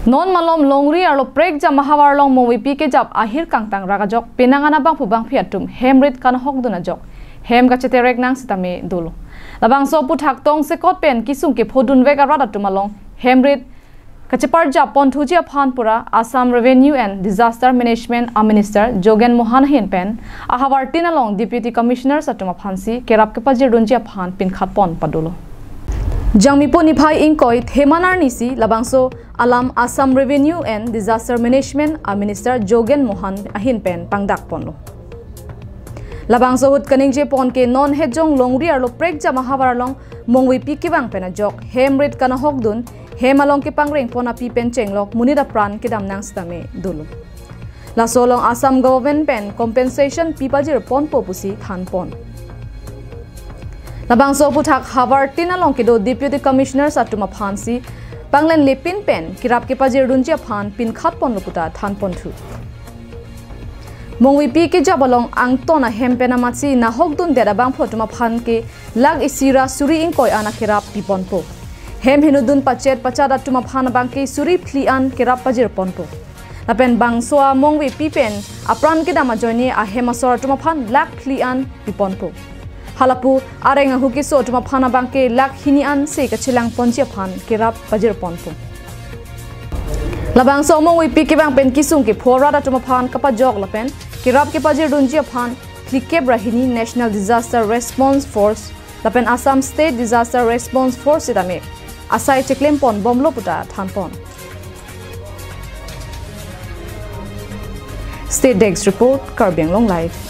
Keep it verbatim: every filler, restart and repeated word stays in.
Non malom longri arlo prekjam ahavar along mongvipi kejap ahir kangtang rak ajok penang an abangphu bangphi atum hem rit kanahokdun ajok hem kacheterek nang sitame dolo. Labangso aphuthak tongsekot pen kesung kephodunvek arat atum along hem rit kacheparjap ponthuji aphan pura Assam Revenue and Disaster Management a Minister Jogen Mohan ahin pen ahavar tin along Deputy Commissioners atum aphansi kerap kepajirdunji aphan pinkhat pon padolo. Jangmipo niphai ingkoi Theman arnisi labangso alam Assam Revenue and Disaster Management a Minister Jogen Mohan ahin pen pangdak ponlo. Labangso ahut kaningje pon ke non hejong longri arlo prekjam ahavar along mongvipi kevang pen ajok hem rit kanahokdun, hem along kepangreng pon api pen chenglok monit apran kedam nang sitame dolo. Laso along Assam government pen compensation pipajir ponpo pusi than pon. Labangso aphuthak havar tin along kedo Deputy Commissioners atum aphansi panglen lepin pen kerap kepajirdunji aphan pinkhat ponlo puta than ponthu. Mongvipi kejap along angton ahem pen amatsi nahokdundet abangphu atum aphan ke lakh isi ra suri ingkoi an akerap piponpo. Hem henodun pachet pachat atum aphan abangke suri phli an kerap pajir ponpo. Lapen bangso amongvipi pen apran kedam ajoine ahem asor atum aphan lakh phli an piponpo. Halapu areng ahu keso atum aphan abangke lakh hini an se kachelang ponji aphan kerap pajir ponpo. Labangso amongvipi kevang pen kesung kepho arat atum aphan kapajok lapen kerap kepajirdunji aphan phlikep ra hini National Disaster Response Force lapen Assam State Disaster Response Force sitame asai cheklem pon bomlo puta than pon. State Desk Report, Karbi Anglong Live.